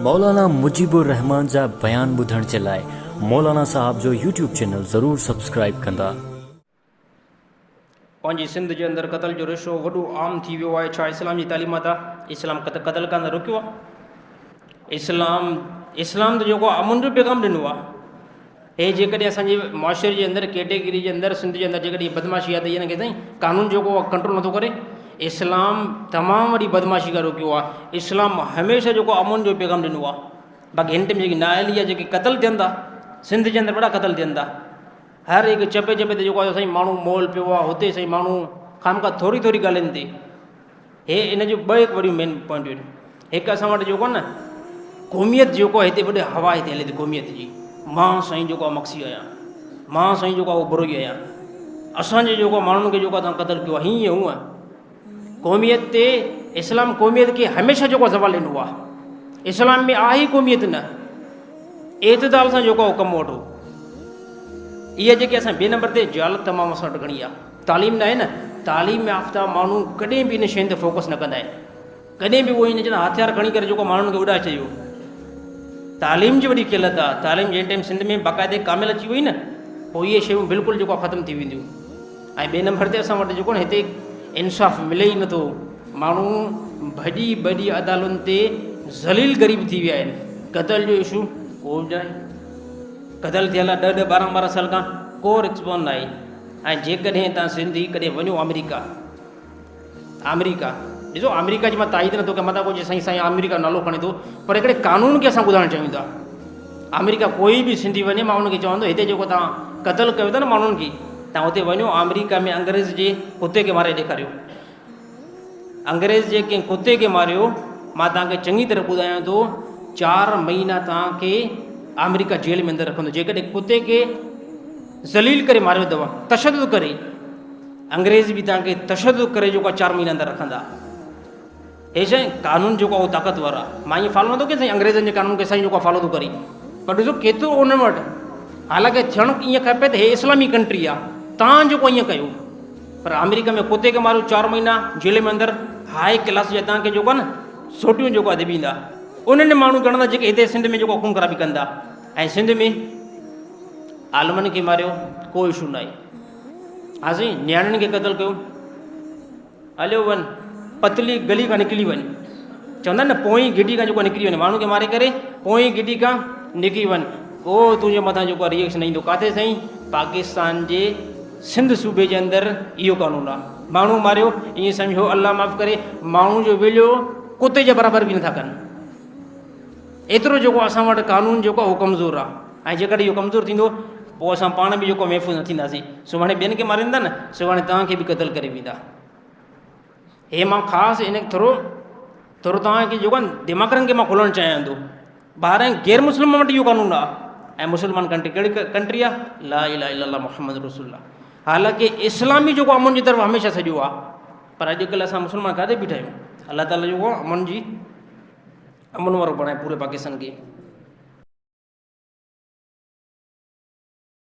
مولانا مجيب الرحمان جا بيان ٻڌڻ جي لاء مولانا صاحب جو يوٽيوب چينل ضرور سبسڪرائيب ڪندا. پنهنجي سنڌ جي اندر قتل جو رشو وڏو عام ٿي ويو آهي ڇا اسلام جي تعليمات آ اسلام قتل کان ته روڪيو آ اسلام اسلام ته جيڪو امن جو پيغام ڏنو آ هي جيڪڏهن اسان جي معاشري جي اندر ڪيٽيگري جي اندر سنڌ جي اندر جيڪڏهن بدمعاشي آ ته ان کي سائين قانون جيڪو آ ڪنٽرول نٿو ڪري اسلام تمام وڏي بدمعاشي کان روڪيو آ اسلام هميشه جيڪو امن جو پيغام ڏنو آ باقي هن ٽيم جيڪي نااهلي آ جيڪي قتل ٿين ٿا سنڌ جي اندر وڏا قتل ٿين ٿا هر هڪ چپي چپي تي جيڪو آ سائين ماڻهو مول پيو آ هتي سائين ماڻهو خامخا ٿوري ٿوري ڳالهين تي هي ان جون ٻه هڪ وڏيون مين پوائنٽون آهن. هڪ اسان وٽ جيڪو آهي نه قوميت جيڪو آهي هتي وڏي هوا هتي هلي ٿي قوميت جي مان سائين جيڪو آهي مگسي آهيان مان سائين جيڪو آهي اهو بروهي آهيان اسانجي جيڪو ماڻهن کي جيڪو تان قتل ڪيو آهي هيئن هونء قوميت تي اسلام قوميت کي هميشه جيڪو زوال ڏنو آهي اسلام ۾ آهي قوميت نه اعتدال سان جيڪو ڪم وٺو اها جيڪي اسان ٻئي نمبر تي جهالت تمام اسان وٽ گهڻي آهي تعليم ناهي نه، تعليم يافته ماڻهو ڪڏهن به ان شين تي فوڪس نه ڪندا آهن، ڪڏهن به اهو ائين نه چوندا هٿيار کڻي ڪري جيڪو ماڻهن کي اڏائي ڇڏيو. تعليم جي وڏي قلت آهي، تعليم جنهن ٽائيم سنڌ ۾ باقاعدي ڪامل اچي وئي نه پوء اهي شيون بلڪل جيڪو ختم ٿي وينديون. ۽ ٻئي نمبر تي اسان وٽ جيڪو نه هتي انصاف ملي ئي نٿو، ماڻهو ڀڄي ڀڄي عدالتن تي ذليل غريب ٿي ويا آهن، قتل جو اشو ڪو به ناهي، قتل ٿيل آهي ڏهه ڏهه ٻارهن ٻارهن سال کان ڪو رسپانس ناهي. ۽ جيڪڏهن توهان سنڌي ڪڏهن وڃو آمريڪا آمريڪا ڏسو آمريڪا جي مان تائيد نٿو ڪيان متان ڪو چئي سائين سائين آمريڪا نالو کڻي ٿو پر هڪڙي قانون کي اسان ٻڌائڻ چاهيون ٿا آمريڪا ڪوئي به سنڌي وڃي مان ان کي چوان ٿو هتي جيڪو توهان قتل ڪيو ٿا نه ماڻهن کي توهان اتي وڃو آمريڪا ۾ انگريز جي ڪتي کي ماري ڏيکاريو انگريز جي ڪنهن ڪتي کي ماريو مان توهان کي چڱي طرح ٻڌايان ٿو چار مهينا توهان کي آمريڪا جيل ۾ اندر رکندو جيڪڏهن ڪتي کي ذليل ڪري ماريو اٿو تشدد ڪري انگريز به توهان کي تشدد ڪري جيڪو چار مهينا اندر رکندا هي سائين قانون جيڪو آهي طاقتور آهي مان ائين فالو نٿو ڪيان سائين انگريزن جي قانون کي سائين جيڪو فالو ٿو ڪري پر ڏسو ڪيترو انهن وٽ حالانڪه ٿيڻ ائين کپي ته هي اسلامي ڪنٽري آهي تان جيڪو ائين ڪيو پر آمريڪا ۾ ڪتي کي ماريو چار مهينا جيل ۾ اندر هاء ڪلاس جا تان کي جيڪو آهي نه سوٽيون جيڪو آهي دٻيندا انهن ماڻهو ڳڻندا جيڪي هتي سنڌ ۾ جيڪو خون خرابي ڪندا ۽ سنڌ ۾ عالمن کي ماريو ڪو اشو ناهي ها سائين نياڻين کي قتل ڪيو هليو وڃ پتلي گلي کان نڪري وڃ چوندا نه پوئين گڊي کان جيڪو نڪري وڃ ماڻهو کي ماري ڪري پوئين گڊي کان نڪري وڃ ڪو تنهنجي مٿان جيڪو ريئڪشن نه ايندو ڪاٿي سائين پاڪستان جي سنڌ صوبي جي اندر اهو قانون آ ماڻهو ماريو ائين سمجهو الله معاف ڪري ماڻهو جو ويليو ڪتي جي برابر به نٿا ڪن ايترو جيڪو اسان وٽ قانون جيڪو اهو ڪمزور آ ۽ جيڪڏهن اهو ڪمزور ٿيندو پوء اسان پاڻ به جيڪو محفوظ نه ٿينداسين سڀاڻي ٻين کي ماريندا نه سڀاڻي توهان کي به قتل ڪري ويندا هي مان خاص ان ٿورو ٿورو توهان کي جيڪو دماغن کي مان کولڻ چاهيان ٿو ٻاهر غير مسلم وٽ اهو قانون آ ۽ مسلمان ڪنٽري ڪهڙي ڪنٽري آ لا اله الا الله محمد رسول الله حالانڪه اسلامي جيڪو امن جي طرف هميشه سڄو آ پر اڄڪلهه اسان مسلمان ڪاٿي بيٺا آهيون الله تعالي جيڪو امن جي امن وارو بڻائي پوري پاڪستان کي.